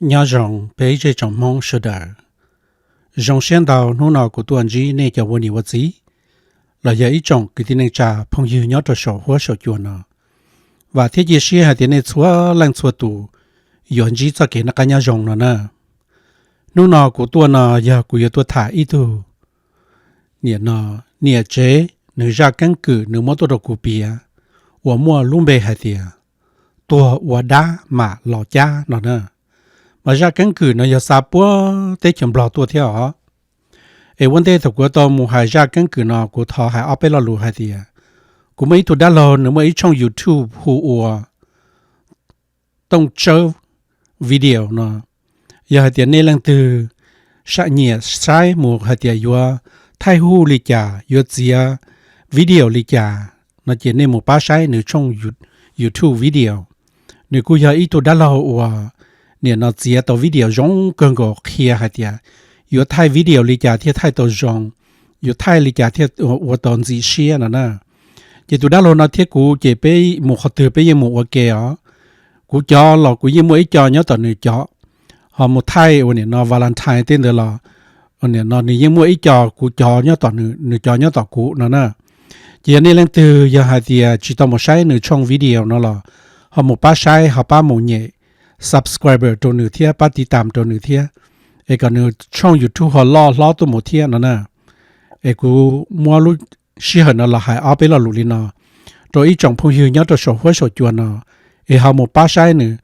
Nyob zoo peb zej tsoom Hmoob sawv daws. Zoo siab ntau hnub no kuv tuaj ntsib nej cov ua niam ua txiv los yog ib tsoom kwv tij neej tsa phooj ywg nyob rau saum huab saum cua no. Vam thiab cia siab hais tias nej txhua leej txhua tus yuav ntsib txoj kev noj qab nyob zoo no na. Hnub no kuv tuaj no yog kuv yuav tuaj tham ib tug niam no, niam tsev nws zaj keeb kwm nws muab tuaj rau kuv piav uas muaj lub npe hais tias tuag ua dab mam los cab no na. Mas zaj keeb kwm no yog xa puag teb chaws Nplog tuaj thiab os. Es ua ntej thaum kuv tau mus hais zaj keeb kwm no kuv thov hais ob peb lo lus hais tias kuv muaj ib tug dab laug nws muaj ib tshooj YouTube hu ua Tooj Tsawb Video no. Yog hais tias nej leej twg nyiam saib mus hais tias yuav thaij huj li cas yuav txiav video li cas no ces nej mus pab saib nws tshooj YouTube video. Nws kuj yog ib tug dab laug uas niam no txiav tau video zoo kawg nkaus qhia hais tias yuav thaij video li cas thiaj thaij tau zoo, yuav thaij li cas thiaj ua tau ntxim siab no na. Ces tus dab laug no thiab kuv ces peb mus qhov twg peb yeej mus ua ke os. Kuv cov los kuv yeej muaj ib co nyob tom nws cov, ho mus thaij ua niam no Valentine tej ntawd los ua niam no nws yeej muaj ib co, kuv cov nyob tom nws, nws cov nyob tom kuv no na. Ces yog nej leej twg yog hais tias tsis tau mus saib nws tshooj video no los ho mus pab saib, ho pab mus nyem subscriber rau nws thiab pab tiv tam rau nws thiab, es kom nws tshooj YouTube ho loj hlob tuaj mus thiab no na. Es kuv muab lub sij hawm no los hais ob peb lo lus li no rau ib tsoom phooj ywg nyob rau saum huab saum cua no, es ho mus pab saib nws,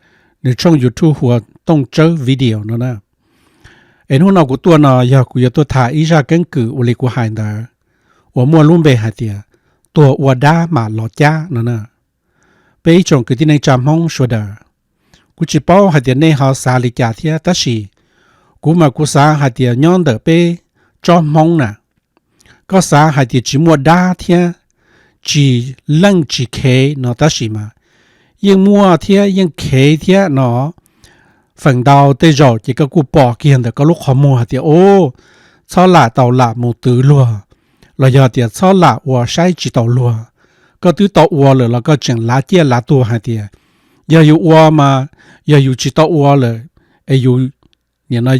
nws tshooj YouTube hu ua Tooj Tsawb Video no na. Es hnub no kuv tuaj no yog kuv yuav tuaj tham ib zaj keeb kwm ua li kuv hais ntawd, uas muaj lub npe hais tias tuag ua dab mam los cab no na. Peb ib tsoom kwv tij neej tsa Hmoob sawv daws, kuv tsis paub hais tias nej ho xav li cas thiab, tab sis kuv mas kuv xav hais tias nyob ntawm peb tsob Hmoob na, koj xav hais tias tsis muaj dab thiab tsis leej tsis khev no tab sis mas yeej muaj thiab yeej khev thiab no. Feem ntau tej zaum ces koj kuj pom kiag ntawm koj lub qhov muag hais tias, u, txhob lam tau lam mus twv luag, los yog tias txhob lam ua saib tsis taus luag. Koj twb tau ua lawm los koj tseem lav ciaj lav tuag hais tias yog yus ua mas, yog yus tsis tau ua lawm es yus nim no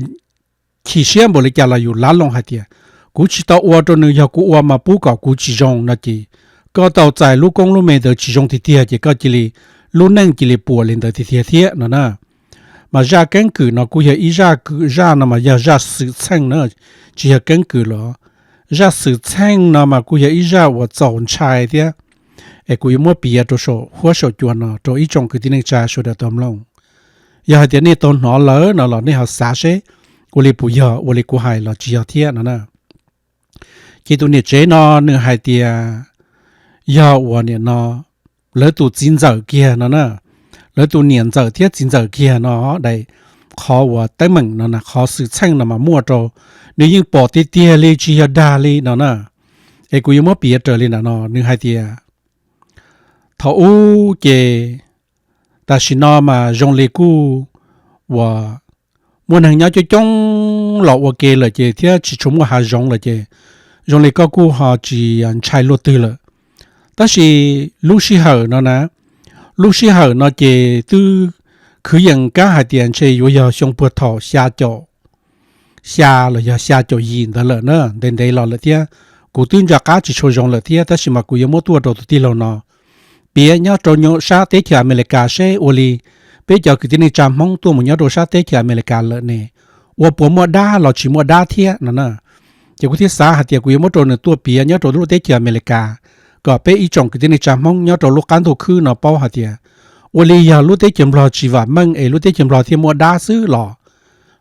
chim siab npaum li cas los yus lav loo hais tias kuv tsis tau ua rau nws, yog kuv ua mas pub kom kuv tsis zoo no ces koj tau txais lub koob lub me ntawd tsis zoo tiag tiag ces koj cia li, lub neej cia li puas li ntawd tiag tiag thiab no na. Mas zaj keeb kwm no kuj yog ib zaj kwm, zaj no mas yog zaj xwm txheej na, tsis yog keeb kwm los. Zaj xwm txheej no mas kuj yog ib zaj uas txaus ntshai thiab, es kuv yuav muab piav rau saum huab saum cua no rau ib tsoom kwv tij neej tsa sawv daws tau mloog. Yog hais tias nej tau hnov lawm no los nej ho xav seb ua li puas yog ua li kuv hais los tsis yog thiab no na. Ces tus niam tsev no nws hais tias yog uas nim no lawv tus txiv ntxawm kiag no na, lawv tus niam ntxawm thiab txiv ntxawm kiag no, daim qhov uas teeb meem no na, qhov xwm txheej no mas muaj rau, nws yeej pom tiag tiag li tsis yog dag li no na. Es kuv yuav muab piav raws li ntawm no, nws hais tias thaum ub ces tam sim no mas zoo li kuj uas muaj neeg nyob coob coob los ua ke lawm ces thiab tsis tshua muaj hav zoov lawm ces zoo li koj kuj ho tsis ntshai luaj twg lawm. Tab sis lub sij hawm no na, lub sij hawm no ces twb kwv yees kab hais tias ntshe yuav yog xyoo puag thaum xya caum xya los yog xya caum yim ntawd lawm na, ntev ntev los lawm thiab. Kuv twb ntsa qab tsis tshua zoo lawm thiab, tab sis mas kuv yuav muab tuaj rau tus tij laug no piav nyob rau sab teb chaws Amelikas seb ua li peb cov kwv tij neej tsa Hmoob tuaj mus nyob rau sab teb chaws Amelikas lawm ne, ua puas muaj dab los tsis muaj dab thiab no na. Ces kuv thiaj xav hais tias kuv yuav muab rau nws tuaj piav nyob rau lub teb chaws Amelikas, kom peb ib tsoom kwv tij neej tsa Hmoob nyob rau lub qab ntuj khwb no paub hais tias ua li yog lub teb chaws Nplog tsis vam meej es lub teb chaws Nplog thiaj muaj dab xwb los,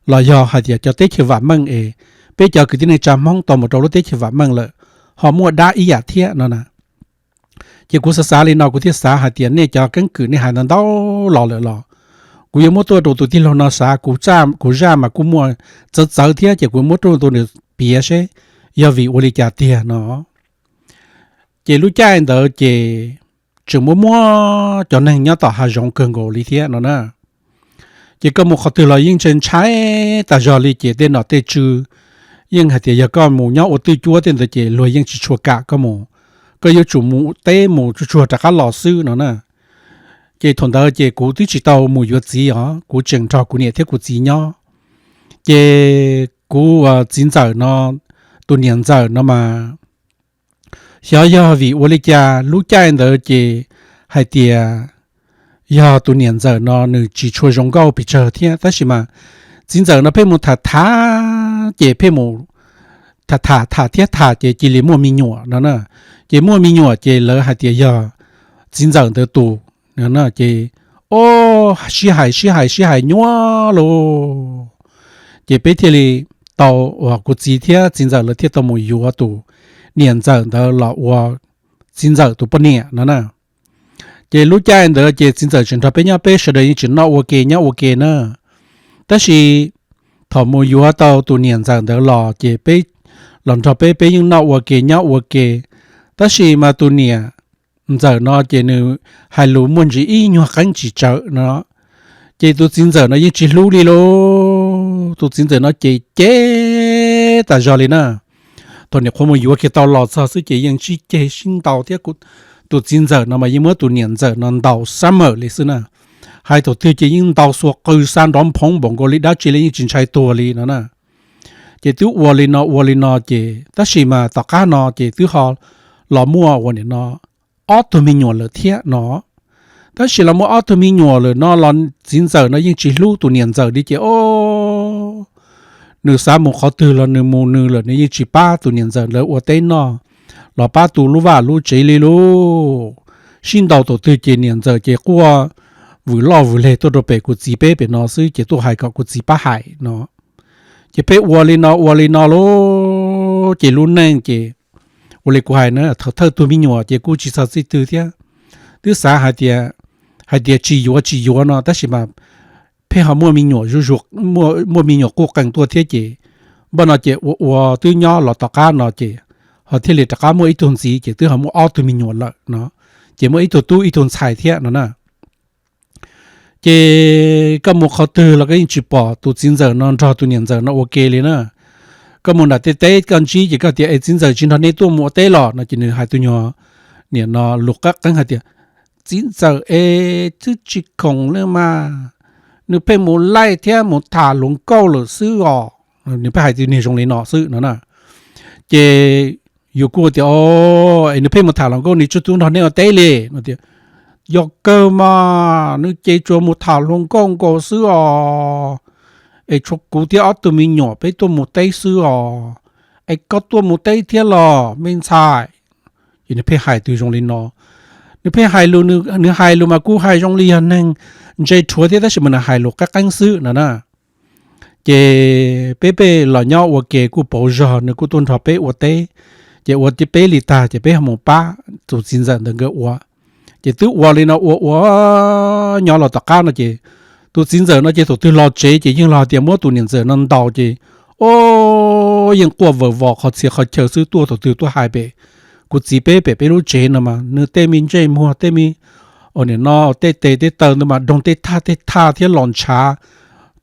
los yog hais tias cov teb chaws vam meej es peb cov kwv tij neej tsa Hmoob tau mus rau lub teb chaws vam meej lawm ho muaj dab ib yam thiab no na. Ces kuv xav xav li no kuv thiaj xav hais tias nej cov keeb kwm nej hais ntau ntau los lawm los kuv yuav muab tuaj rau tus tij laug no xav, kuv zaj mas kuj muaj txawv txawv thiab ces kuv muab rau tus nws piav seb yog vim ua li cas tiag no. Ces lub caij ntawd ces tseem muaj muaj cov neeg nyob tom hav zoov kawg nkaus li thiab no na. Ces koj mus qhov twg los yeej ntshai ntshai tas zog li ces tej nom tej tswv yeej hais tias yog koj mus nyob ua twj cuab tej ntawd ces luag yeej tsis tshua kam koj mus, koj yuav tsum mus teb mus tsuag tsuag rov qab los xwb no na. Ces thaum ntawd ces kuv twb tsis tau mus yuav txiv os, kuv tseem nrog kuv niam thiab kuv txiv nyob. Ces kuv txiv ntxawm no, tus niam ntxawm no mas xyov yog vim ua li cas lub caij ntawd ces hais tias yog tus niam ntxawm no nws tsis tshua zoo nkauj pes tsawg thiab, tab sis mas txiv ntxawm no pheej mus tham tham, ces pheej mus tham tham tham thiab tham ces cia li muaj me nyuam no na. Ces muaj me nyuam ces lawv hais tias yog txiv ntxawm ntawd tus, ces o, sib hais sib hais sib hais nyuaj lauj. Ces peb thiaj li tau, uas kuv txiv thiab txiv ntxawm lawv thiaj tau mus yuav tus niam ntxawm ntawd los ua txiv ntxawm tus poj niam no na. Ces lub caij ntawd ces txiv ntxawm tseem nrog peb nyob, peb sawv daws yeej tseem noj ua ke nyob ua ke na. Tab sis thaum mus yuav tau tus niam ntxawm ntawd los ces peb los nrog peb, peb yeej noj ua ke nyob ua ke. Tab sis mas tus niam ntxawm no ces nws hais lus muaj ntsis ib nyuag qeeb tsis tsawm no, ces tus txiv ntxawm no yeej tsis hlub li lauj. Tus txiv ntxawm no ces cem tas zog li na. Thaum niam qhuav mus yuav kiag tau los txog xwb ces yeej sib ceg sib ntaus thiab. Tus txiv ntxawm no mas yeej muab tus niam ntxawm no ntaus sab mawm li xwb na. Hais thaum twg ces yeej ntaus xuas qw xa nrov nphoov npaum nkaus li dab tsi li yeej tsis ntshai tuag li no na. Ces twb ua li no ua li no ces tab sis mas tom qab no ces twb ho los muaj ua nim no ob tug me nyuam lawm thiab no. Tab sis los muaj ob tug me nyuam lawm no los txiv ntxawm no yeej tsis hlub tus niam ntxawm li ces o, nws xav mus qhov twg los nws mus nws lawm, nws yeej tsis pab tus niam ntxawm lawv ua teb noj los pab tu lub vaj lub tsev li lauj. Sib ntaus thaum twg ces niam ntxawm ces quaj vwm loj vwm leg tuaj rau pem kuv txiv peb pem no xwb ces tuaj hais kom kuv txiv pab hais no. Ces peb ua li no ua li no lauj, ces lub neej ces ua li kuv hais na, thaum thawj tug me nyuam ces kuj tsis txog txij twg thiab. Twb xav hais tias, hais tias tsis yuav tsis yuav no tab sis mas pheej ho muaj me nyuam, muaj me nyuam quj qees tuaj thiab ces npaj no ces ua ua twb nyob los tom qab no ces ho thiaj li rov qab muaj ib tug ntxiv ces twb ho muaj ob tug me nyuam lawm no, ces muaj ib tug tub ib tug ntxhais thiab no na. Ces koj mus qhov twg los koj yeej tsis pom tus txiv ntxawm no nrog tus niam ntxawm no ua ke li na. Koj mus nram tej teb koj ntsib ces koj tias es txiv ntxawm tsis nrog nej tuaj mus ua teb los no ces nws hais tus nyuag niam no lus qab qeeb hais tias txiv ntxawm es twb tsis khoom li mas, nws pheej mus laij thiab mus tham hluas nkauj lawm xwb os. Nws pheej hais tus niag zoo li no xwb no na. Ces yus kuj tias o, es nws pheej mus tham hluas nkauj nws tsis tuaj nrog nej ua teb li no tias yog kawg mas nws ces tsuas mus tham hluas nkauj nkaus xwb os. Es tshuav kuv thiab ob tug me nyuam peb tuaj mus teb xwb os. Es koj tuaj mus teb thiab los me ntxhais? Ces nws pheej hais tus zoo li no. Nws pheej hais lus, nws hais lus mas kuj hais zoo li yog neeg ntse rhuav thiab tab sis mas nws hais lus qab qeeb xwb no na. Ces peb peb los nyob ua ke kuj pauv zog, nws kuj tuaj nrog peb ua teb, ces ua peb li tag ces peb ho mus pab tus txiv ntxawm ntawd nkawd ua. Ces twb ua li no ua ua nyob los tom qab no ces tus txiv ntxawm no ces thaum twg los tsev ces yeej los tias muab tus niam ntxawm no ntaus ces o, yeej quaj vawm vos qhov txhia qhov chaw xwb, tuaj thaum twg tuaj hais pem kuv txiv peb pem peb lub tsev no mas nws tej me ntsej muag tej me, nim no tej tes tej taw ntawd mas doog tej thaj tej thaj thiab los ntshav.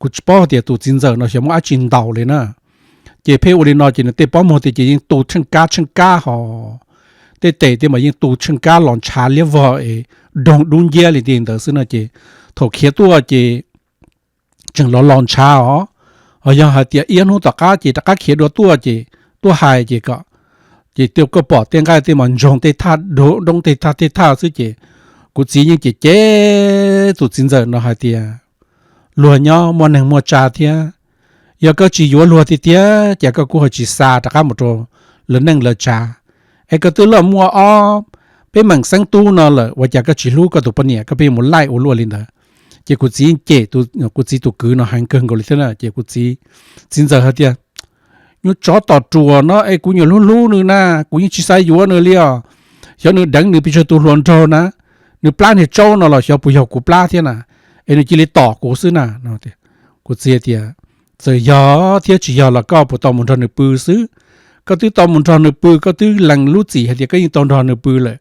Kuv tsis paub hais tias tus txiv ntxawm no xyov muab dab tsi ntaus li na. Ces pheej ua li no ces nws tej pob muag tias ces yeej tu tsheej kab tsheej kab ho, tej tes tias mas yeej tu tsheej kab los ntshav liab vog es doog dub nciab li ti ntawd xwb no ces thaum khiav tuaj ces tseem los los ntshav os. Ho yog hais tias ib hnub tom qab ces rov qab khiav dua tuaj ces tuaj hais ces kom, ces koj pom tej nqaij tej mas ntsoog tej thaj, doob tej thaj tej thaj xwb ces kuv txiv yeej cem cem tus txiv ntxawm no hais tias luag nyob muaj neeg muaj tsav thiab, yog koj tsis yuav luag tiag tiag ces koj kuj ho tsis xa rov qab mus rau lawv neej lawv tsav. Es koj twb loj muaj ob peb meem xeeb tub no lawm ua cas koj tsis hlub koj tus poj niam, koj pheej mus laij ua luaj li ntawd. Ces kuv txiv cem kuv txiv tus kwv no heev kawg nkaus li thiab na ces kuv txiv, txiv ntxawm hais tias nyuag tsov tom ruam no es kuv nyuam hlub hlub nws na, kuv yeej tsis xav yuav nws li os. Xyov nws deev nws pes tsawg tus hluas nraug na, nws plab niag tsaub no los xyov puas yog kuv plab thiab na, es nws cia li tom kuv xwb na. Kuv txiv tias txawm yog thiab tsis yog los koj puas tau mus nrog nws pw xwb? Koj twb tau mus nrog nws pw, koj twb lees lub txim hais tias koj yeej tau nrog nws pw lawm,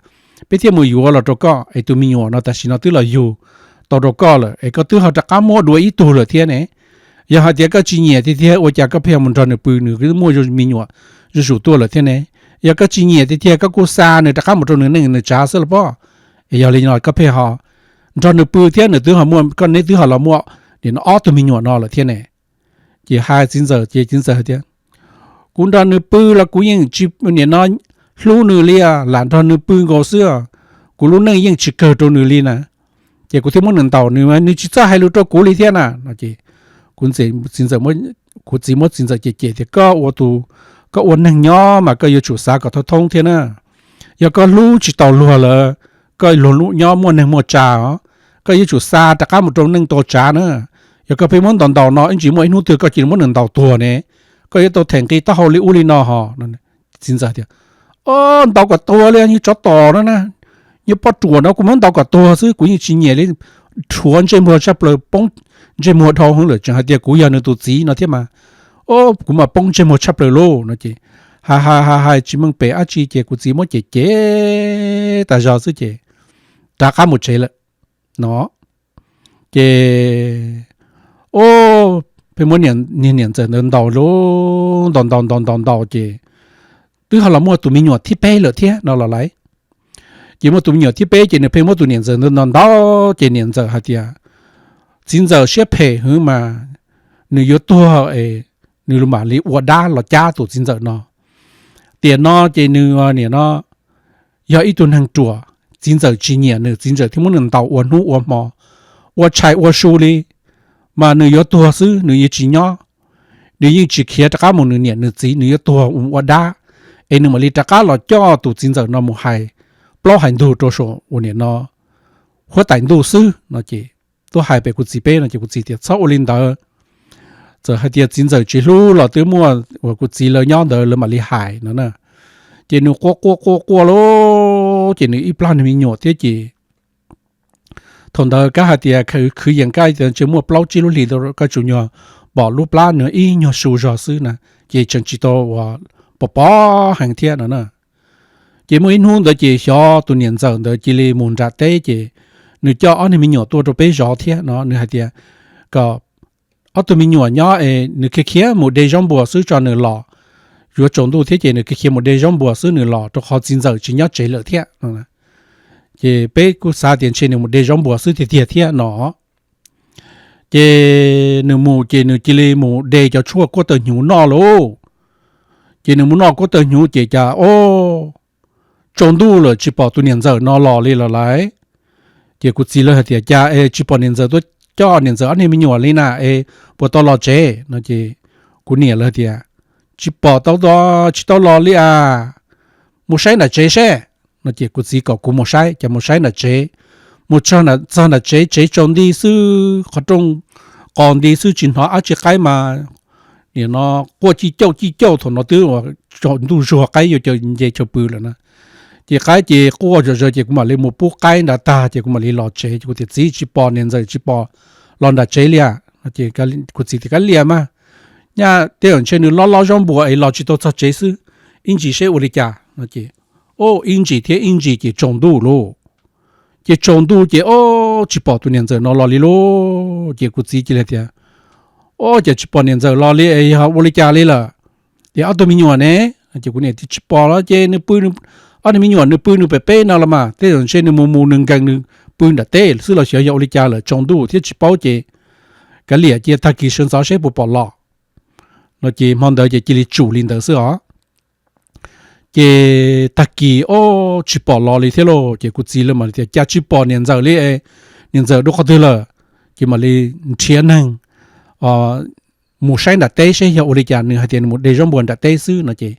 peb thiaj mus yuav los rau koj es tus me nyuam no tam sim no twb los yug tau rau koj lawm es koj twb ho rov qab muab dua ib tug lawm thiab ne. Yog hais tias koj tsis nyiam tiag tiag ua cas koj pheej mus nrog nws pw, nws twb muaj me nyuam zuj zus tuaj lawm thiab ne. Yog koj tsis nyiam tiag tiag koj kuj xa nws rov qab mus rau nws neej nws tsav xwb los pob. Es yog li no koj pheej ho nrog nws pw thiab nws twb ho muaj, koj neb twb ho los muaj nim no ob tug me nyuam no lawm thiab ne. Ces hais txiv ntxawm ces txiv ntxawm hais tias, kuv nrog nws pw los kuv yeej tsis nim no hlub nws li, lam nrog nws pw nkaus xwb, kuv lub neej yeej tsis kawg rau nws li na. Ces kuv thiaj muab nws ntaus, nws nws tsis txawj hais lus rau kuv li thiab na no. Ces kuv txiv ntxawm, kuv txiv muab txiv ntxawm cem cem tias, koj ua tus, koj ua neeg nyob mas koj yuav tsum xav kom thoob thoob thiab na. Yog koj hlub tsis tau luag lawm, koj luag nyob muaj neeg muaj tsav os, koj yuav tsum xa rov qab mus rau neej tau tsav na. Yog koj pheej muab ntaus ntaus no ib ntsis muaj ib hnub twg koj cia li muab nws ntaus tuag ne, koj yuav tau them nqi taub hau li ub li no ho. Txiv ntxawm tias, o, ntaus kom tuag li, yog tsov tom no na, yog poj ruam no kuv muab ntaus kom tuag xwb, kuv yeej tsis nyiam li, rhuav ntsej muag tshaj plaws, poob ntsej muag dhau heev lawm tseem hais tias kuv yog nws tus txiv no thiab mas. O, kuv mas poob ntsej muag tshaj plaws lauj no. Ces hais hais hais hais tsis meej pem dab tsi ces kuv txiv muab cem cem tas zog xwb ces rov qab mus tsev lawm no. Ces, o, pheej muab niam ntxawm ntawd ntaus lauj, ntaus ntaus ntaus ntaus ntaus ces twb ho los muaj tus me nyuam thib peb lawm thiab no los lawm. Ces muaj tus me nyuam thib peb ces nws pheej muab tus niam ntxawm ntawd ntaus ntaus ces niam ntxawm hais tias, txiv ntxawm siab phem heev mas nws yuav tuag es nws mam li ua dab los cab tus txiv ntxawm no. Tiam no ces nws nim no yog ib tug neeg ruam, txiv ntxawm tsis nyiam nws, txiv ntxawm thiaj muab nws ntaus ua hnub ua hmo, ua tshais ua su li, mas nws yuav tuag xwb, nws yeej tsis nyob, nws yeej tsis khiav rov qab mus nws niam nws txiv, nws yuav tuag ua dab, es nws mam li rov qab los coj tus txiv ntxawm no mus hais plaub hais ntug rau saum uas nim no huab tais ntuj xwb no. Ces tuaj hais pem kuv txiv peb no ces kuv txiv tias txhob ua li ntawd, txawm hais tias txiv ntxawm tsis hlub los twb muaj uas kuv txiv lawv nyob ntawd lawv mam li hais no na. Ces nws quaj quaj quaj quaj lauj, ces nws ib plab niag me nyuam thiab ces thaum ntawd kab hais tias khwv yees kab tias ntshe muaj plaub tsib lub hlis koj tsuas nyuag pom lub plab nws ib nyuag su zog xwb na, ces tseem tsis tau uas pom pom heev thiab no na. Ces muaj ib hnub ntawd ces xyov tus niam ntxawm ntawd cia li mus nram teb ces nws coj ob niag me nyuam tuaj rau peb zov thiab no, nws hais tias kom ob tug me nyuam nyob es nws khiav khiav mus de zaub npua xwb tso nws los, yuav tsaus ntuj thiab ces nws khiav khiav mus de zaub npua xwb nws los rau qhov txiv ntxawm tsis nyob tsev lawm thiab no. Ces peb kuj xav tias ntshe nws mus de zaub npua xwb tiag tiag thiab no. Ces nws mus ces nws cia li mus de cov tshuaj kuab tawg hnyuv noj lauj. Ces nws mus noj kuab tawg hnyuv ces cas o, tsaus ntuj lawm tsis pom tus niam ntxawm no los li los lawm. Ces kuv txiv lawv hais tias cas es tsis pom niam ntxawm tuaj coj niam ntxawm ob niag me nyuam li na es puas tau los tsev no. Ces kuv niam lawv tias tsis pom tau, tsis tau los li as, mus saib nram tsev seb no. Ces kuv txiv kom kuv mus saib, ces mus saib nram tsev, mus txog nram tsev, tsev tsaus nti xwb, qhov rooj qos nti xwb tsis hnov dab tsi, qaib mas nim no quaj cij cauj cij cauj, thaum no twb tsaus ntuj zuag qaib yuav caum nce chaw pw lawm na. Ces qaib ces quaj zom zaws ces kuv mam li mus pub qaib nrad tag ces kuv mam li los tsev. Kuv tias txiv, tsis pom niam ntxawm tsis pom los nram tsev li as. Kuv txiv tias kab liam mas, nyaj tej zaum ntshe nws lob lob zaub npua es los tsis tau txog tsev xwb, ib ntsis seb ua li cas no. Ces o, ib ntsis thiab ib ntsis ces tsaus ntuj lauj. Ces tsaus ntuj ces o, tsis pom tus niam ntxawm no los li lauj. Ces kuv txiv cia li tias o, ces tsis pom niam ntxawm los li es yog ua li cas li lawm? Ces ob tug me nyuam ne? Ces kuv niam tias tsis pom los ces nws pw, ob niag me nyuam nws pw nws pem peb no los mas, tej zaum ntshe nws mus mus nws nkees nws pw nram teb xwb los xyov yog ua li cas lawm, tsaus ntuj thiab tsis paub ces kav liam cia tag kis sawv ntxov seb puas pom los no. Ces hmo ntawd ces cia li tsum li ntawd xwb os. Ces tag kis o, tsis pom los li thiab lauj. Ces kuv txiv lawv mam li tias cas tsis pom niam ntxawm li, niam ntxawm dua qhov twg lawm? Ces mam li nrhiav neeg mus saib nram teb seb yog ua li cas, nws hais tias nws mus de zaub npua nram teb xwb no. Ces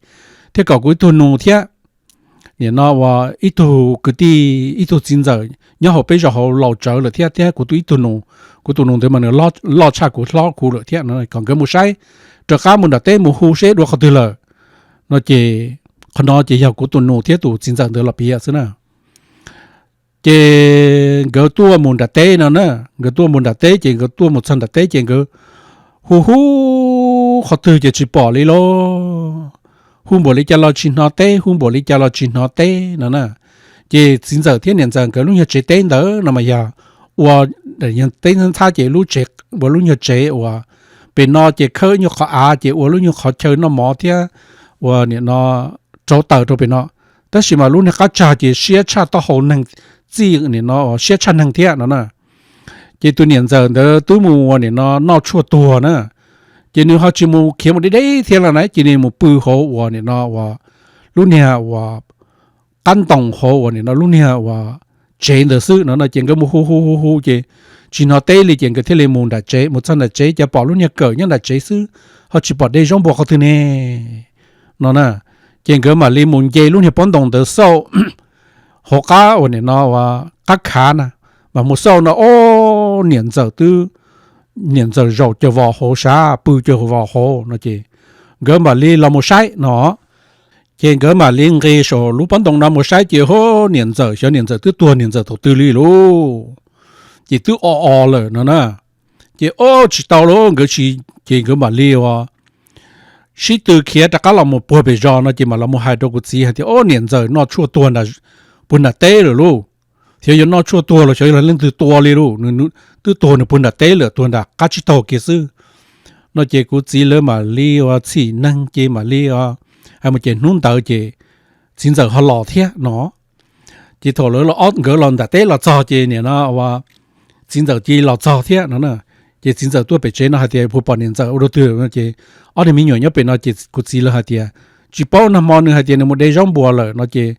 thiab kom kuv ib tug nus thiab, nim no uas ib tug kwv tij ib tug txiv ntxawm nyob hauv peb zos hauv laus tsawv lawm thiab, thiab kuv tus ib tug nus, kuv tus nus ntawd mas nws loj tshaj kuv hlob kuv lawm thiab no, kom nkawd mus saib, rov qab mus nram teb mus hu seb dua qhov twg lawm no. Ces qhov no ces yog kuv tus nus thiab tus txiv ntxawm ntawd los piav xwb na. Ces nkawd tuaj mus nram teb no na, nkawd tuaj mus nram teb ces nkawd tuaj mus txog nram teb ces nkawd hu hu qhov twg ces tsis pom li lauj. Hu npaum li cas los tsis hnov teb, hu npaum li cas los tsis hnov teb no na. Ces txiv ntxawm thiab niam ntxawm nkawd lub nyuag tsev teb ntawd no mas yog ua teb ntxhab ntxhab ces lub tsev, ua lub nyuag tsev uas pem no ces khawb nyuag qhov av ces ua lub nyuag qhov chaw noj mov thiab ua nim no rauv taws rau pem no. Tab sis mas lub niag qab tsag ces siab tshaj taub hau neeg, txij nim no siab tshaj neeg thiab no na. Ces tus niam ntxawm ntawd twb mus ua nim no noj tshuaj tuag na, ces nws ho tsis mus khiav mus deb deb thiab los na, ces nws mus pw hauv uas nim no uas lub niag uas qab ntoos hauv uas nim no lub niag uas tsev ntawd xwb no no. Ces nkawd mus hu hu hu hu ces tsis hnov teb li, ces nkawd thiaj li mus nram tsev, mus txog nram tsev ces pom lub niag kawm nyob nram tsev xwb, ho tsis pom de zaub npua qhov twg ne no na. Ces nkawd mam li mus nce lub niag pob ntoos ntawd xauj hauv qab uas nim no uas qab khav na, mas mus xauj no ob niam ntxawm twb, niam ntxawm zaum cov vos hauv sab, pw cov vos hauv no ces nkawd mam li los mus saib no. Ces nkawd mam li nqis saum lub pob ntoos no mus saib ces ho niam ntxawm, xyov niam ntxawm twb tuag niam ntxawm thaum twg li lauj. Ces twb o o lawm no na. Ces ob tsis tau lauj, nkawd tsis, ces nkawd mam li uas sib tw khiav rov qab los mus puag pem zos no ces mam los mus hais rau kuv txiv hais tias ob niam ntxawm noj tshuaj tuag puag nram teb lawm lauj. Xyov yuav noj tshuaj tuag los xyov yog leej twg tua li lauj, nws twb tuag nws puag nram teb lawm, tuag nram qab tsib taug kiag xwb no. Ces kuv txiv lawv mam li uas txhim neeg ces mam li hais mus ces hnub ntawd ces txiv ntxawm ho los thiab no. Ces thaum lawv nkawd los nram teb los txog ces nim no txiv ntxawm cia li los txog thiab no na. Ces txiv ntxawm tuaj pem tsev no hais tias puas pom niam ntxawm ua rau twg no ces ob niag me nyuam nyob pem no ces kuv txiv lawv hais tias tsis paub, nag hmo nws hais tias nws mus de zaub npua lawm no ces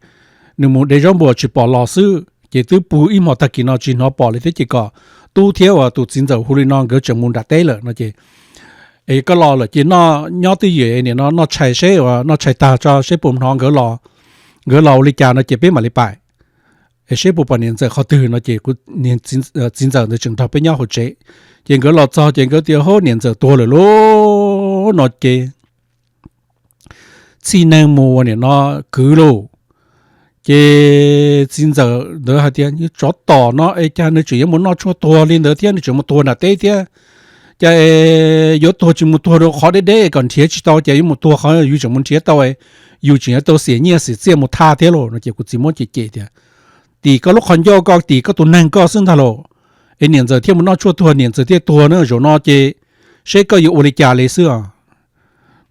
nws mus de zaub npua tsis pom los xwb ces twb puag ib hmo tag kis no tsis hnov pom li thiab ces kom tub thiab uas tus txiv ntxawm hu li no nkawd tseem mus nram teb lawm no ces es koj los lawm ces nyob twj ywm nim no noj tshais seb uas noj tshais tag tso seb puas hnov nkawd los, nkawd los ua li cas no ces peb mam li pais es seb puas pom niam ntxawm qhov twg no ces txiv ntxawm ntawd tseem nrog peb nyob hauv tsev. Ces nkawd los txog ces nkawd tias hub niam ntxawm tuag lawm lauj no ces txhij neeg mus ua nim no kwv lauj. Ces txiv ntxawm ntawd hais tias tsov tom no es cas nws tseem yuav mus noj tshuaj tuag li ntawd thiab nws tseem mus tuag nram teb thiab. Cas yuav tuag tsis mus tuag rau qhov deb deb kom nrhiav tsis tau, cas yuav mus tuag qhov yus tseem mus nrhiav tau, yus tseem yuav tau xiam nyiaj xiam txiaj mus thaj thiab lauj no ces kuv txiv muab cem cem tias tim koj lub qhov ncauj koj tim koj tus neeg koj xwb ntag lauj. Es niam ntxawm thiaj mus noj tshuaj tuag niam ntxawm thiaj tuag na, zaum no ces seb koj yuav ua li cas li xwb os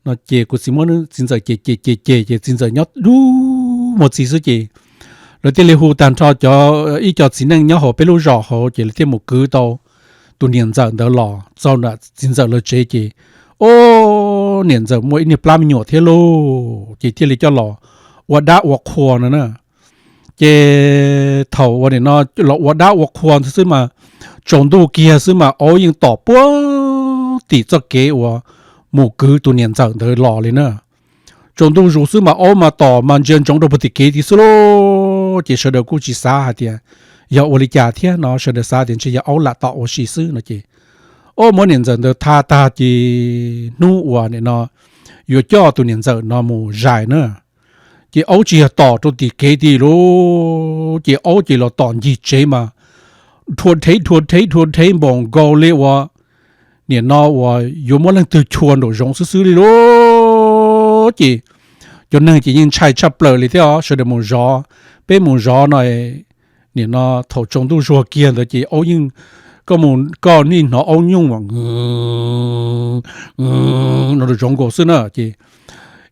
no ces kuv txiv muab txiv ntxawm cem cem cem cem ces txiv ntxawm nyob dub muag txiv xwb ces lawv thiaj li hu tag nrho cov, ib co txiv neej nyob hauv peb lub zos hauv ces lawv thiaj mus kwv tau tus niam ntxawm ntawd los txog nram txiv ntxawm lawv tsev ces ob niam ntxawm muaj ib niag plab me nyuam thiab lauj ces thiaj li coj los ua dab ua qhua no na. Ces thaum uas nim no los ua dab ua qhua ntawd xwb mas tsaus ntuj kiag xwb mas aub yeej tom puag tim txoj kev uas mus kwv tus niam ntxawm ntawd los li na. Tsaus ntuj zus xwb mas aub mas tom mas ntsia ntsoov rau puag tim kev tid xwb lauj. Ces sawv daws kuj tsis xav hais tias yog ua li cas thiab no, sawv daws xav tias ntshe yog aub lam tom ua si xwb no ces aub muab niam ntxawm ntawd thaj tag ces hnub uas nim no yuav coj tus niam ntxawm no mus zais na, ces aub tsis yog tom rau tim kev tid lauj, ces aub ces los tom ncig tsev mas dhua dhev dhua dhev dhua dhev npaum nkaus li uas nim no uas yuav muab leej twg chua nraum zoov xwb xwb li lauj. Ces cov neeg ces yeej ntshai tshaj plaws li thiab os, sawv daws mus zov, peb mus zov no nim no thaum tsaus ntuj zuag kiag ntawd ces aub yeej, koj mus koj yeej hnov aub nyooj nraum zoov nkaus xwb na. Ces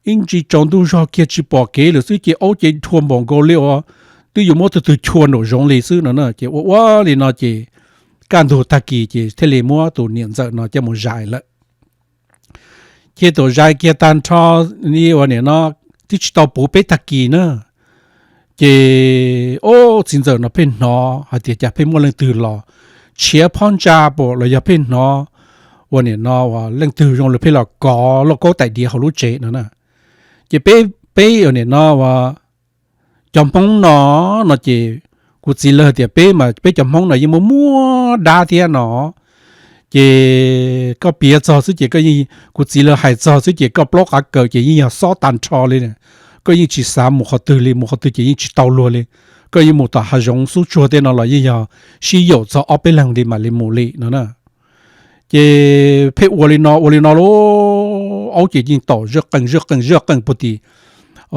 ib ntsis tsaus ntuj zog kiag tsis pom kev lawm xwb ces aub ces dhua npaum nkaus li uas twb yuav muab tus twg chua nraum zoov li xwb no na. Ces ua ua li no ces kaj ntug tag kis ces thiaj li muab tus niam ntxawm no coj mus zais lawm. Ces thaum zais kiag tag nrho li uas nim no twb tsis tau puv peb tag kis na, ces ob txiv ntxawm no pheej hnov hais tias cas pheej muaj leej twg los tshiav phab ntsa pam los yog pheej hnov uas nim no uas leej twg zoo li pheej los kov lauj kaub tais diav hauv lub tsev no na. Ces peb, peb uas nim no uas cov Hmoob no, no ces kuv txiv lawv hais tias peb mas peb cov Hmoob no yeej muaj muaj dab thiab no. Ces koj piav txog xwb ces, kuv txiv lawv hais txog xwb ces koj plaub qav kaws ces yeej yog xob tag nrho li. Koj yeej tsis xav mus qhov twg li, mus qhov twg ces yeej tsis tau luag li. Koj yeej mus tom hav zoov xub tsuag tej no los yeej yog sib yaum txog ob peb leeg li mam li mus li no na. Ces pheej ua li no ua li no lauj, aub ces yeej tom zaj qeej zaj qeej zaj qeej puag tim,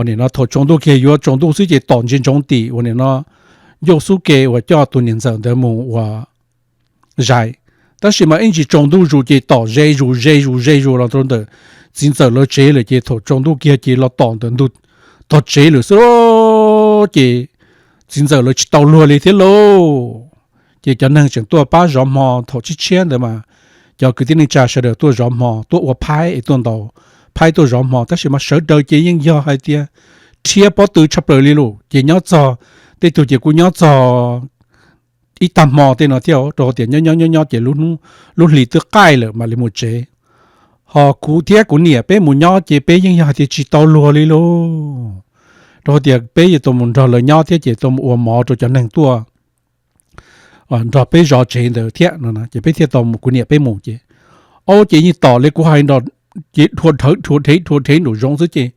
nim no thaum tsaus ntuj kiag yuav tsaus ntuj xwb ces tom ntsia ntsoov tim uas nim no ncauj xub ke uas coj tus niam ntxawm ntawd mus ua zais. Tab sis mas ib ntsis tsaus ntuj zus ces tom ze zus ze zus ze zus los rau ntawm txiv ntxawm lawv tsev lawm ces thaum tsaus ntuj kiag ces los tom ntawm ntug tog tsev lawm xwb lauj. Ces txiv ntxawm lawv tsis tau luag li thiab lauj. Ces cov neeg tseem tuaj pab zov hmo thaum tshiab tshiab ntawd mas, cov kwv tij neej tsa sawv daws tuaj zov hmo, tuaj ua phaib es tuaj ntaus phaib tuaj zov hmo, tab sis mas sawv daws ces yeej yog hais tias rhiab pob tw tshaj plaws li lauj. Ces nyob txog, tej tug ces kuj nyob txog ib tag hmo tej no thiab, rau qhov tias nyob nyob nyob nyob ces lub hli twb qaij lawm mam li mus tsev. Ho kuv thiab kuv niam peb mus nyob ces peb yeej yog hais tias tsis tau luag li lauj. Rau qhov tias peb yuav tau mus nrog lawv nyob thiab ces tau mus ua mov rau cov neeg tuaj nrog peb zov tsev ntawd thiab no, ces peb thiaj tau mus, kuv niam peb mus ces, au, ces yeej tom li kuv hais nrog, ces dhua dhawv dhua dhev dhua dhev nraum zoov xwb ces,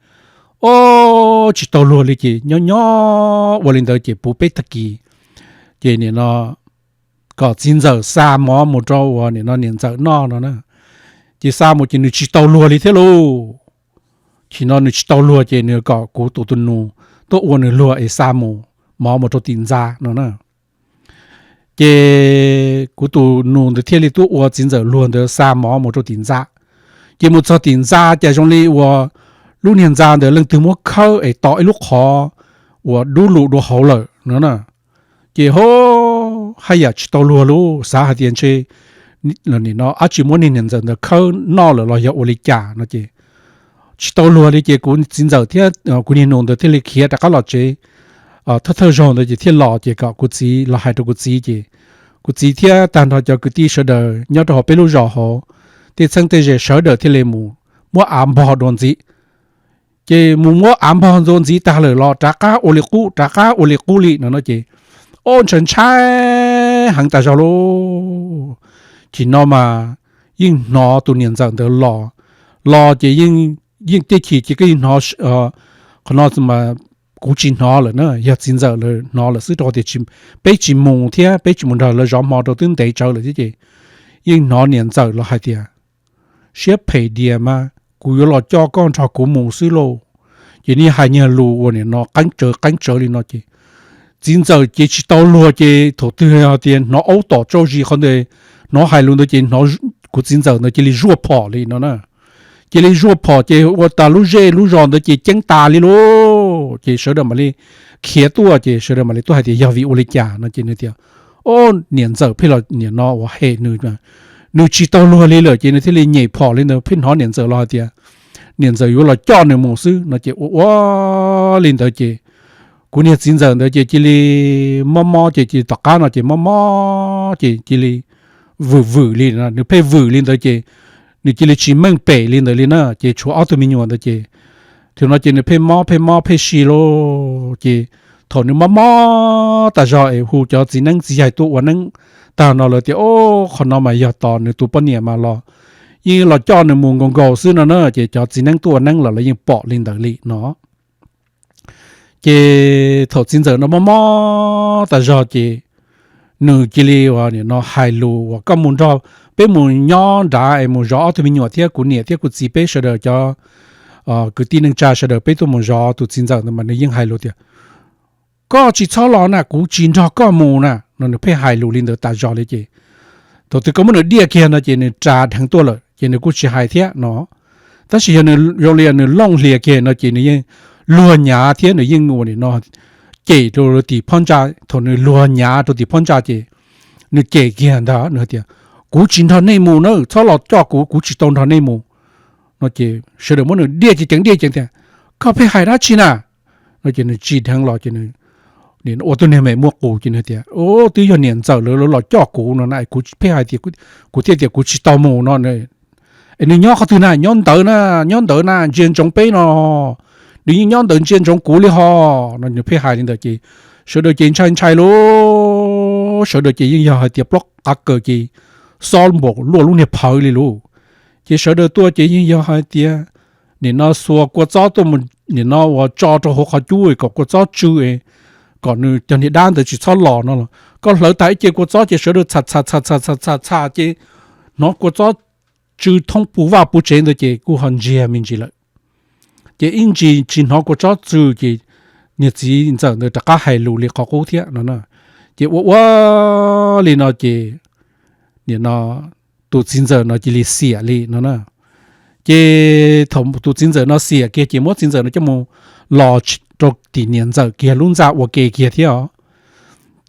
o, tsis tau luag li ces nyob nyob ua li ntawd ces puv peb tag kis ces nim no kom txiv ntxawm xa mov mus rau uas nim no niam ntxawm noj no na. Ces xa mus ces nws tsis tau luag li thiab lauj. Chim no nws tsis tau luag ces nws kom kuv tus tus nus tuaj ua nws luag es xa mus, mov mus rau tim ntxa no na. Ces kuv tus nus ntawd thiaj li tuaj ua txiv ntxawm luag ntawd xa mov mus rau tim ntxa. Ces mus txog tim ntxa cas zoo li uas lub niag ntxa ntawd leej twg muab khawb es to ib lub qhov uas dub lug dua hauv lawm no na. Ces ho haj yam tsis tau luag lauj, xav hais tias ntshe nim no dab tsi muab niag niam ntxawm ntawd khawb noj lawm los yog ua li cas no ces tsis tau luag li ces kuv txiv ntxawm thiab kuv niag nus ntawd thiaj li khiav rov qab los tsev. Thawj thawj zaug ntawd ces thiaj los ces kom kuv txiv los hais rau kuv txiv ces kuv txiv thiab tag nrho cov kwv tij sawv daws nyob rau hauv peb lub zos hauv tej txheeb tej ze sawv daws thiaj li mus muab av npog dua ntxiv. Ces mus muab av npog dua ntxiv tag lawm los rov qab ua li qub, rov qab ua li qub li no no ces, o, ntshai ntshai heev tas zog lauj. Chim no mas yeej hnov tus niam ntxawm ntawd los, los ces yeej tej chim ces koj yeej hnov, qhov no mas kuv tsis hnov lawm na, yog txiv ntxawm lawv hnov lawm xwb rau qhov tias peb tsis mus thiab peb tsis mus nrog lawv zov hmo rau twb ntev tsawv lawm thiab ces yeej hnov niam ntxawm los hais tias, siab phem dias mas kuv yuav los coj koj nrog kuv mus xwb lauj. Ces niag hais niag lus uas nim no qeeb tsawv qeeb tsawv li no ces txiv ntxawm ces tsis tau luag ces thaum twg hais tias hnov aub tom tsauj zis qhov ntawd, hnov hais lus ntawd ces kuv txiv ntxawm ntawd cia li zuaj phom li no na. Cia li zuaj phom ces ua tas lub zej lub zos ntawd ces ceeb tas li lauj. Ces sawv daws mam li khiav tuaj ces sawv daws mam li tuaj hais tias yog vim ua li cas no ces nws tias, o, niam ntxawm pheej los nim no uas hem nws, nws tsis tau luag li lawm ces nws thiaj li nyem phom li ntawd, pheej hnov niam ntxawm los hais tias niam ntxawm yuav los coj nws mus xwb no ces ua ua li ntawd ces kuv niag txiv ntxawm ntawd ces cia li mob mob ces cia li tom qab no ces mob mob ces cia li vwm vwm li no, nws pheej vwm li ntawd ces nws cia li tsis meej pem li ntawd li na ces tshuav ob tug me nyuam ntawd ces thaum no ces nws pheej mob pheej mob pheej si lauj. Ces thaum nws mob mob tas zog es hu cov txiv neeb txiv yaig tuaj ua neeb tag no lawv tias, o, qhov no mas yog tos nws tus poj niam mas los yeej los coj nws mus nkaus nkaus xwb no na ces cov txiv neeb tuaj ua neeb los lawv yeej pom li ntawd li no. Ces thaum txiv ntxawm no mob mob tas zog ces nws cia li uas nim no hais lus uas koj mus nrog peb mus nyob nrad es mus zov ob tug me nyuam thiab kuv niam thiab kuv txiv peb sawv daws cov kwv tij neej tsa sawv daws peb tuaj mus zov tus txiv ntxawm ntawd mas nws yeej hais lus tias, koj tsis txhob los na, kuv tsis nrog koj mus na no, nws pheej hais lus li ntawd tas zog li ces thaum twg koj muab nws diaj kiag no ces nws ras dheev tuaj lawm ces nws kuj tsis hais thiab no. Tab sis yog nws zoo li nws looj hlias kiag no ces nws yeej luag nyav thiab nws yeej ua nim no cem rau tim phab ntsa. Thaum nws luag nyav rau tim phab ntsa ces nws cem kiag ntag, nws hais tias, kuv tsis nrog nej mus na, txhob los coj kuv, kuv tsis tau nrog nej mus no ces sawv daws muab nws diaj ceev ceev diaj ceev tias, koj pheej hais dab tsi na no ces nws tsim dheev los ces nws ua tug niag me muaj qus ces nws tias, twb yog niam ntxawm lawv los coj kuv no na, kuv pheej hais tias, kuv thiaj tias kuv tsis tau mus no. Es nws nyob qhov twg na? Nyob ntawd na, nyob ntawd na, ntsia ntsoov peb no. Nws yeej nyob ntawd ntsia ntsoov kuv li ho no. Nws pheej hais li ntawd ces sawv daws ces ntshai ntshai lauj, sawv daws ces yeej yog hais tias plaub qav kaws ces xob npaum luaj lub niag phawv li lauj. Ces sawv daws tuaj ces yeej yog hais tias nim no xuas kua txob tuaj mus, nim no uas tso rau hauv qhov cub kom kua txob tsw, kom nws cov niag dab ntawd tsis txhob los no los koj hlawv tag ib ce kua txob ces sawv daws txham txham txham txham txham txham ces hnov kua txob tsw thoob puv vaj puv tsev ntawd ces kuj ho ntsiag me ntsis lawm. Ces ib ntsis tsis hnov kua txob tsw ces niag txiv ntxawm ntawd rov qab hais lus li qhov qub thiab no na. Ces ua ua li no ces nim no tus txiv ntxawm no cia li xiam li no na. Ces thaum tus txiv ntxawm no xiam kiag ces muab txiv ntxawm no coj mus los rau tim niam ntxawm kiag lub ntxa ua ke kiag thiab os.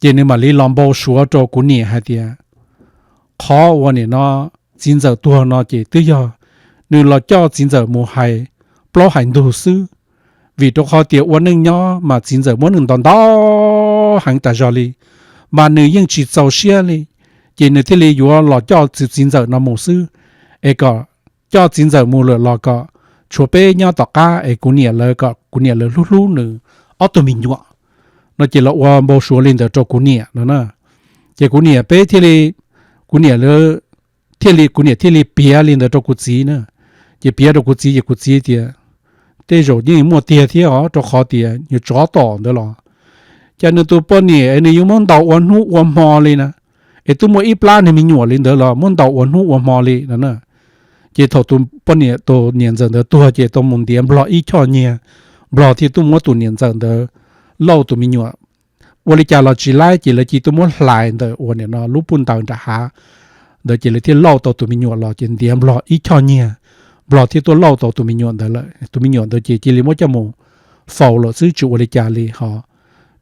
Ces nws mam li los npau suav rau kuv niam hais tias qhov uas nim no txiv ntxawm tuag no ces twb yog nws los coj txiv ntxawm mus hais plaub hais ntug xwb, vim rau qhov tias ua neej nyob mas txiv ntxawm muab nws ntaus ntau heev tas zog li, mas nws yeej tsis txaus siab li, ces nws thiaj li yuav los coj txiv ntxawm no mus xwb, es kom coj txiv ntxawm mus lawm los kom tshuav peb nyob tom qab es kuv niam lawv kom kuv niam lawv hlub hlub nws ob tug me nyuam no ces los ua npau suav li ntawd rau kuv niam no na. Ces kuv niam peb thiaj li, kuv niam lawv thiaj li, kuv niam thiaj li piav li ntawd rau kuv txiv na. Ces piav rau kuv txiv ces kuv txiv tias tej zaum yeej muaj tiag thiab os, rau qhov tias nyuag tsov tom ntawd los cas nws tus poj niam nws yuav muab ntaus ua hnub ua hmo li na, es twb muaj ib plab niag me nyuam li ntawd los muab ntaus ua hnub ua hmo li no na. Ces thaum tus poj niam, tus niam ntxawm ntawd tuag ces tau mus ntiav nplog ib choj nyiag, nplog thiaj tuaj muab tus niam ntxawm ntawd lauj tus me nyuam. Ua li cas los tsis laib ces lawv cia tuaj muab hlais ntawm uas nim no lub puj ntaws nram hav ntawd ces lawv thiaj lauj tau tus me nyuam los ces ntiav nplog ib choj nyiag, nplog thiaj tuaj lauj tau tus me nyuam ntawd lawm. Tus me nyuam ntawd ces cia li muab coj mus faus lawm xwb tsis ua li cas li ho.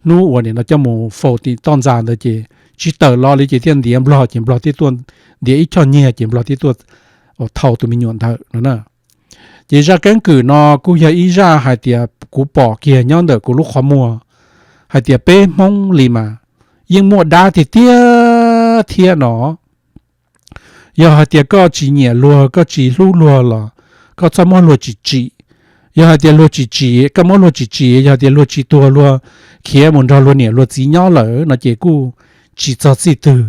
Hnub uas nim no coj mus faus tim toj ntxa ntawd ces tsis tawm los li ces thiaj ntiav nplog ces nplog thiaj tuaj ntiav ib choj nyiag ces nplog thiaj tuaj thau tus me nyuam ntawd no na. Ces zaj keeb kwm no kuj yog ib zaj hais tias kuv pom kiag nyob ntawm kuv lub qhov muag, hais tias peb Hmoob li mas yeej muaj dab tiag tiag thiab no. Yog hais tias koj tsis nyiam luag, koj tsis hlub luag los koj txhob muab luag tsim tsim. Yog hais tias luag tsim tsim, koj muab luag tsim tsim, yog hais tias luag tsis tuag luag khiav mus nrog luag niam luag txiv nyob lawm no ces kuj tsis txog txij twg.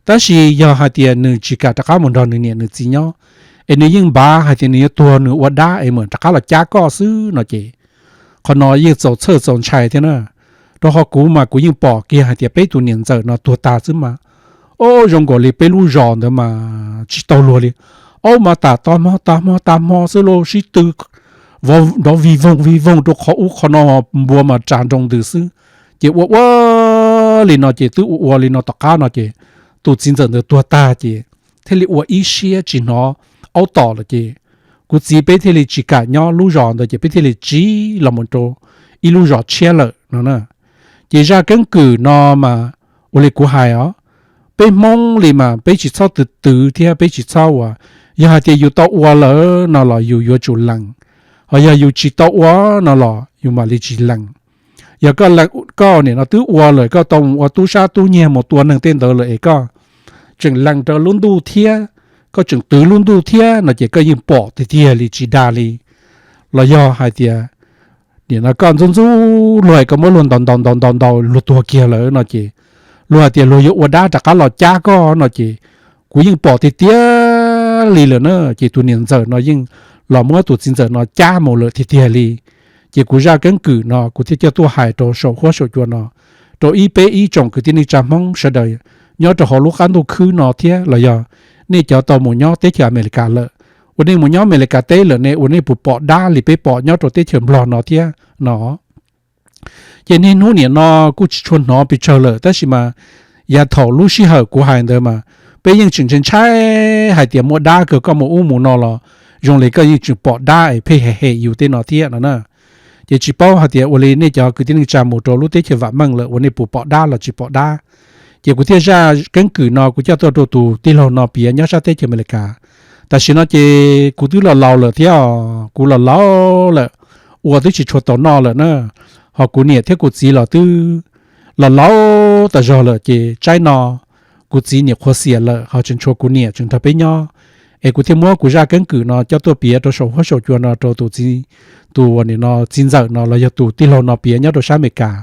Tab sis yog hais tias nws tsis kam rov qab mus nrog nws niam nws txiv nyob, es nws yeej npav hais tias nws yuav tuag nws ua dab es mam rov qab los cab koj xwb no ces qhov no yeej txaus txhawj txaus ntshai thiab na. Rau qhov kuv mas kuv yeej pom kiag hais tias peb tus niam ntxawm no tuag tag xwb mas, o, zoo nkaus li peb lub zos ntawd mas tsis tau luag li. Aub mas tas tag hmo tas hmo tas hmo xwb lauj, sib tw nrov vij voog vij voog rau qhov ub qhov no, npua mas ras nroo ntws xwb. Ces ua ua li no ces twb ua ua li no tom qab no ces tus txiv ntxawm ntawd tuag tag ces thiaj li ua ib siab tsis hnov aub tom lawm ces kuv txiv peb thiaj li tsis kam nyob lub zos ntawd ces peb thiaj li tsiv los mus rau ib lub zos tshiab lawm no na. Ces zaj keeb kwm no mas ua li kuv hais os, peb Hmoob li mas peb tsis txhob twv twv thiab peb tsis txhob ua, yog hais tias yus tau ua lawm no los yus yuav tsum lees, ho yog yus tsis tau ua no los yus mam li tsis lees. Yog koj, koj nim no twb ua lawm, koj tau mus ua tub sab tub nyiag mus tua neeg tej ntawd lawm es koj tseem lees rau lub ntuj thiab, koj tseem twv lub ntuj thiab no ces koj yeej pom tiag tiag li tsis dag li. Los yog hais tias nim no koj ntxub ntxub luag es koj muab luag ntaus ntaus ntaus ntaus ntaus luag tuag kiag lawm no ces luag hais tias luag yuav ua dab rov qab los cab koj no ces kuv yeej pom tiag tiag li lawm na. Ces tus niam ntxawm no yeej los muab tus txiv ntxawm no cab mus lawm tiag tiag li. Ces kuv zaj keeb kwm no kuv thiaj coj tuaj hais rau saum huab saum cua no, rau ib peb ib tsoom kwv tij neej tsa Hmoob sawv daws nyob rau hauv lub qab ntuj khwb no thiab los yog nej cov tau mus nyob teb chaws Amelikas lawm, uas nej mus nyob Amelikas teb lawm ne uas nej puas pom dab li peb pom nyob rau teb chaws Nplog no thiab no. Ces niaj hnub nim no kuj tsis tshua hnov pes tsawg lawm tab sis mas yav thaum lub sij hawm kuv hais ntawd mas peb yeej tseem ntshai ntshai hais tias muaj dab kawg, koj mus ub mus no los zoo li koj yeej tseem pom dab es pheej hem hem yus tej no thiab no na. Ces tsis paub hais tias ua li nej cov kwv tij neej tsa mus rau lub teb chaws vam meej lawm uas nej puas pom dab los tsis pom dab. Ces kuv thiaj zaj keeb kwm no kuv coj tuaj rau tus tij laug no piav nyob sab teb chaws Amelikas. Tam sim no ces kuv twb los laus lawm thiab, kuv los laus lawm, ua twb tsis tshua tau noj lawm na. Ho kuv niam thiab kuv txiv los twb los laus tas zog lawm ces tsaib no kuv txiv niam qhuav xiam lawm ho tseem tshuav kuv niam tseem nrog peb nyob. Es kuv thiaj muab kuv zaj keeb kwm no coj tuaj piav rau saum huab saum cua no rau tus txiv, tus uas nim no txiv ntxawm no los yog tus tij laug no piav nyob rau sab Amelikas.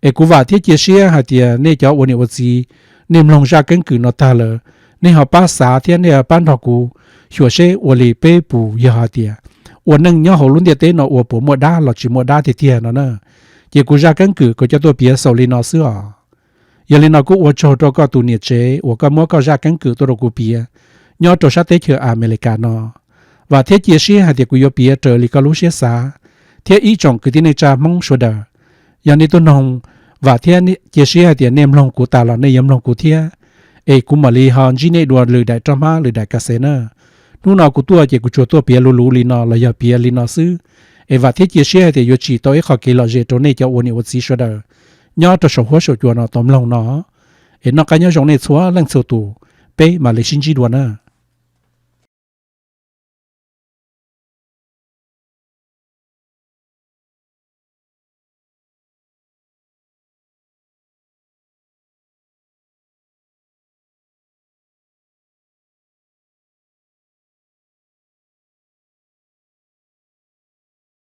Es kuv vam thiab cia siab hais tias nej cov ua niam ua txiv, nej mloog zaj keeb kwm no tag lawm, nej ho pab xav thiab nej ho pab nrog kuv xyuas seb ua li peb puas yog hais tias ua neej nyob hauv lub ntiaj teb no ua puas muaj dab los tsis muaj dab tiag tiag no na. Ces kuv zaj keeb kwm kuv coj tuaj piav xaus li no xwb os. Yog li no kuj ua tsaug rau koj tus niam tsev uas koj muab koj zaj keeb kwm tuaj rau kuv piav nyob rau sab teb chaws Amelikas no. Vam thiab cia siab hais tias kuv yuav piav raws li koj lub siab xav, thiab ib tsoom kwv tij neej tsa Hmoob sawv daws, yog nej tuaj noog, vam thiab cia siab hais tias nej mloog kuv tas los nej yuav mloog kuv thiab. Es kuv mam li ho ntsib nej dua lwm daim roj hmab lwm daim ka xev na. Hnub no kuv tuaj ces kuv tsuas tuaj piav luv luv li no los yog piav li no xwb. Es vam thiab cia siab hais tias yuav tsim tau ib qho kev lom zem rau nej cov ua niam ua txiv sawv daws nyob rau saum huab saum cua no tau mloog no. Es noj qab nyob zoo nej txhua leej txhua tus, peb mam li sib ntsib dua na.